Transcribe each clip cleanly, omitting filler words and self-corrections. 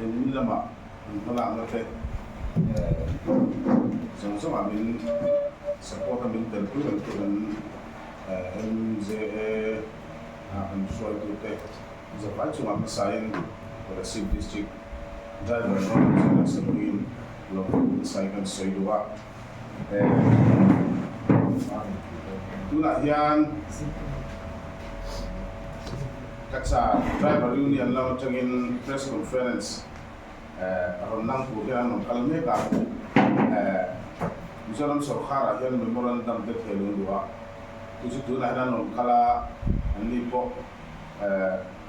Nimin lama an hmalakna te zawng zawngah min support a min telpui reng tu kan MJA a kan hruaitute zavai chungah hmasain Kolasib District Driver Northern General Assembly-in lawmthu hmasain kan sawi duh a. Tunah hian Cachar Driver Union lam atangin Press Conference rawn lang tur hian an rawn kal mek a. Mizoram sawrkharah hian memorandum te thei lung duh a, chu chu tunah hian an rawn kal a, anni pawh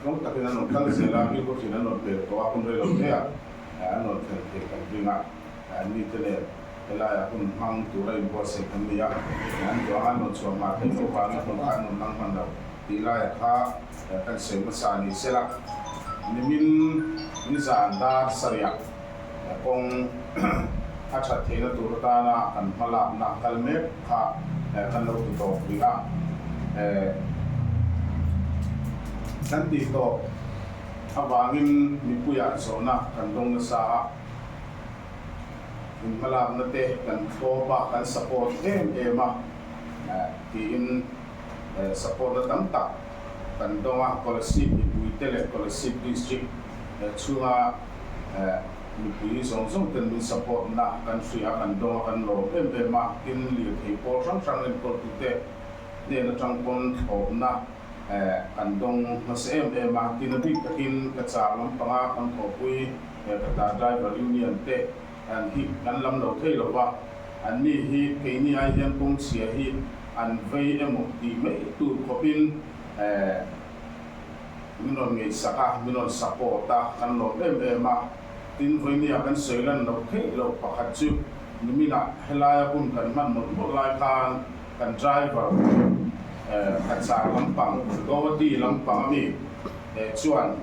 tlawm takin an rawn kal zel a, Bilkhawthlir thin an rawn pel tawh a, hun rei lo hle a an rawn thlen theih kan ring a. Mite nen helaiah hun hmang tura inbuatsaih kan ni a, an duang an rawn chhuah hma theih loh vangin hun kha an rawn lang hman lo tih laiah kha kan sawi hmasa ni sela. Nimin nizan dar sarihah kawng a that theihna tur atana kan hmalakna kal mek kha kan lo ti tawp rih a, kan tih tawp avangin mipuiah zawhna kan dawng nasa a. In hmalakna te kan thlawp a, kan support em em a tiin support na tam tak kan dawng a. Kolasib mipui te leh Kolasib District chhunga mipui zawng zawng ten min support na kan hria a, kan dawng a, kan lawm em em a. Tin, lirthei pawl hrang hrang enkawltute hnen atang pawn thlawpna kan dawng hmasa em em a. Tin, a bik takin ka char lampanga kan thawhpui Cachar Driver Union te an hi kan lam lo thei lo va, an ni hi keini ai hian kawng chhia hi an vei emaw tih mai tur khawpin min rawn ngaihsak a, min rawn support a, kan lawm em em a. Tin, vawinia kan sawi lan loh theih loh pakhat chu niminah helaia hun kan hman mawlh mawlh lai khan kan driver Cachar lampang, Guwahati lampang ami, chuan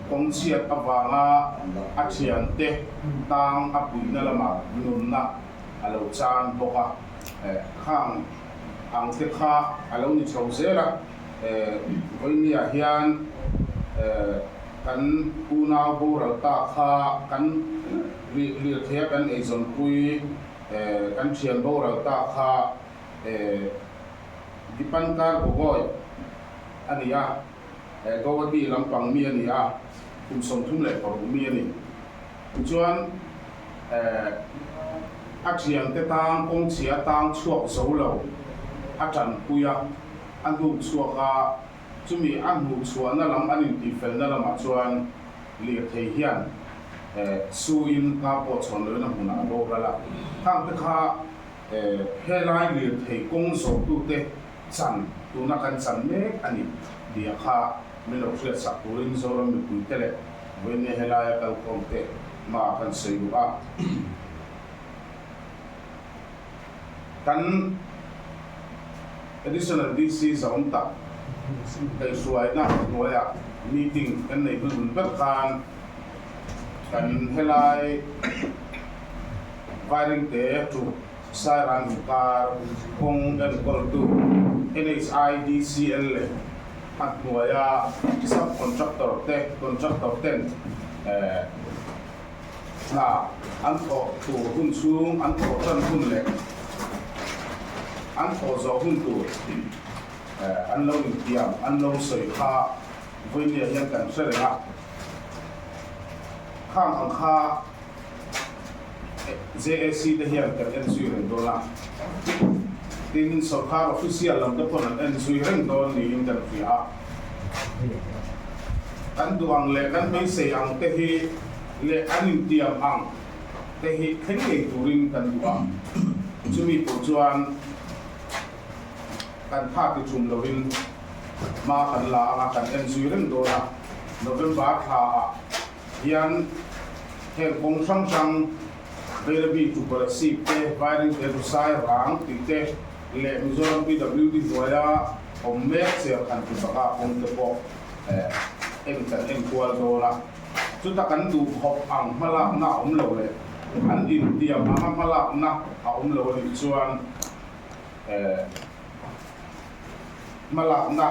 kawngchhiat avanga a thiante tang a puihna lamah nunna a lo chan bawk a, khang ang te kha a lo ni chho zel a, vawinia hian kan unau boral ta kha kan lirtheia kan eizawnpui kan thian boral ta kha Dipankar Gogoi a ni a. Guwahati lampang mi a ni a, kum 36 mi a ni. Tichuan, a thiante tang kawngchhia tang chhuak zo lo a tanpui a, a hnuk chhuak a, chumi a hnuh chhuahna lam an intihfelna lamah chuan lirthei hian suin ka pawh chhawn loin a hmunah a boral a. Khangte kha helai lirthei kawng zawhtute Chan, tuna kan chan mek a ni tih a kha min lo hriat sak turin Zoram mipuite leh vawiin helaia kalkhawmte hma kan sawi duh a. Kan Additional DC zawm tak kaihhruaina hnuaiah meeting kan nei hnuhnun ber khan kan helai Vairengte chu Sairang inkar kawng enkawltu NHIDCL leh a hnuaia sub-contractor te contractor ten hna an thawh tur hun chhung an thawh tan hun leh an thawh zawh hun tur an lo intiam an lo sawi kha vawinia hian kan hre reng a. Khang ang kha JAC te hian kan en zui reng dawn a, tin sawrkar official lam te pawn an en zui reng dawn niin kan hria a. Kan duh ang leh kan beisei ang te hi leh an intiam ang te hi thleng ngei turin kan duh a, chumi tur chuan kan tha ti thum lovin hma kan la ang a, kan en zui reng dawn a. November thla ah hian heng kawng hrang hrang Bairabi to Kolasib te, Vairengte to Sairang tih te leh Mizoram PWD hnuaia awm mek Cherkhan ti baka kawng te pawh en kan en kual dawn a. Chuta kan duh khawp ang hmalakna a awm lo leh an intiam anga hmalakna a awm lo a nih chuan hmalakna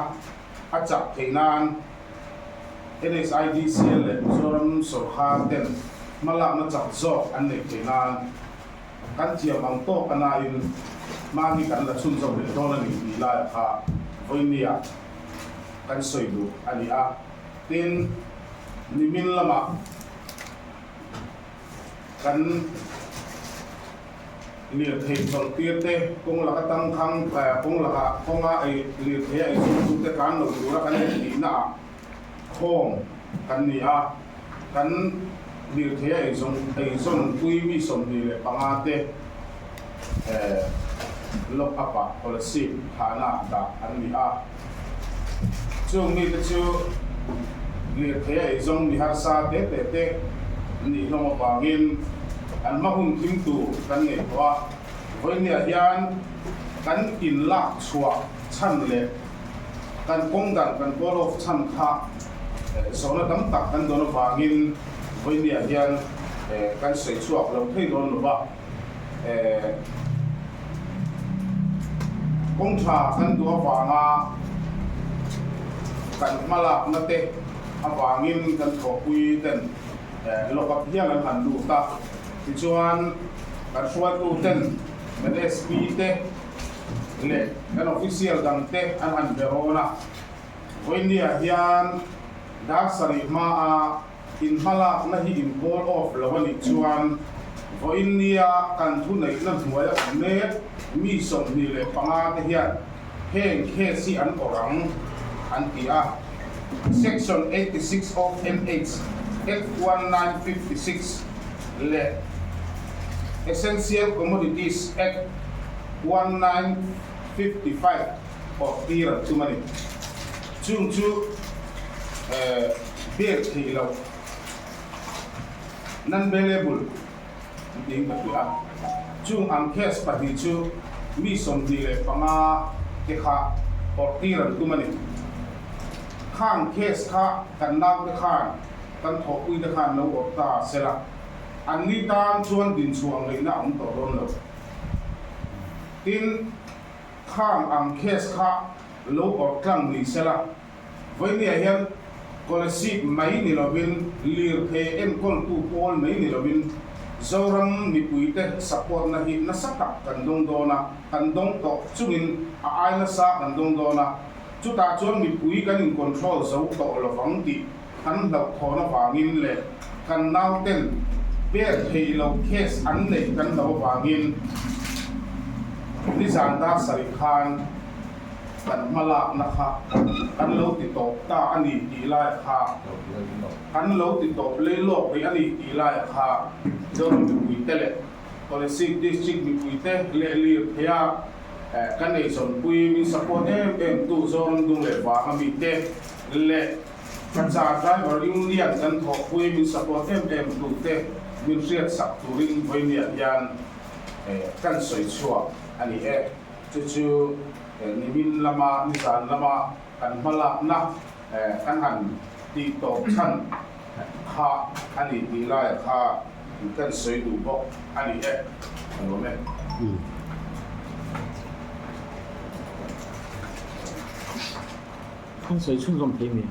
a chak theih nan NHIDCL leh Mizoram sawrkar ten. hmalakna chak zawk an neih theih nan kan thiam ang tawk a nain hma hi kan la chhunzawm leh dawn a ni tih laia kha vawinia kan sawi duh a ni a. Tin, nimin lamah kan lirthei chawlhtir te kawng laka tangkhang kawng laka kawnga ei lirthei a eichhung tu te tlan lo tura kan intihna ah khawm kan ni a, kan lirthei a eizawn eizawn pui mi 25 te lock up ah policy thahna ah dah an ni a. Chung mite chu lirthei a eizawng mi harsa te te te an nih hlawm avangin an hma hun thim tur kan ngei tawh a. Vawinia hian kan in lak chhuah chhan leh kan kawng dan kan call off chhan kha zawhna tam tak kan dawn avangin vawinia hian kan sawi chhuak lo thei dawn lo va. Kawng tha kan duh avanga kan hmalakna te avangin kan thawhpui ten lawk up hial an han lut a, tichuan kan hruaitu ten kan SP te leh kan official dang te an han be rawn a, vawinia hian dar sarih hmaa In hmalakna hi in call off lo a nih chuan vawiin nia kan thuneihna hnuaia awm mek mi 25 te hian heng case hi an awrh ang an ti a. Section 86 of MH Act 1956 leh Essential Commodities Act 1955 awrh tir an tum a ni. Chung chu Bail theih loh non-bailable an tiin ka hria a. Chung ang case pahnih chu mi 25 te kha awrh tir an tum a ni. Khang case kha kan naute khan kan thawhpui te khan lo awrh ta se la, anni tan chuan dinchhuah ngaihna a awm tawh dawn lo. Tin, khang ang case kha lo awrh tlang ni se la, Vawinia hian Kolasib mai ni lovin, lirthei enkawltu pawl mai ni lovin, Zoram mipuite support-na hi nasa tak kan dawng dawn a, kan dawng tawh chungin a ai nasa kan dawng dawn a, chutah chuan mipui kan in-control zo tawh lovang tih kan hlauhthawn avangin leh kan nauten bail theih loh case an neih kan hlauh avangin nizan dar sarih khan Kan hmalakna kha kan lo ti tawp ta a ni tih lai kha kan lo ti tawp lei lawk rih a ni tih lai kha Zoram mipuite leh Kolasib District mipuite leh lirtheia kan eizawnpui min support em em tu Zoram dung leh vanga mite leh Kacha Driver Union kan thawhpui min support em em tute min hriatsak turin vawinia hian kan sawi chhuak a ni e. Chu chu nimin lama, nizan lama kan hmalakna kan han tih tawp chhan kha a ni tih laia kha kan sawi duh bawk a ni e. Ka lawm e. Kan sawi chhunzawm thei mi?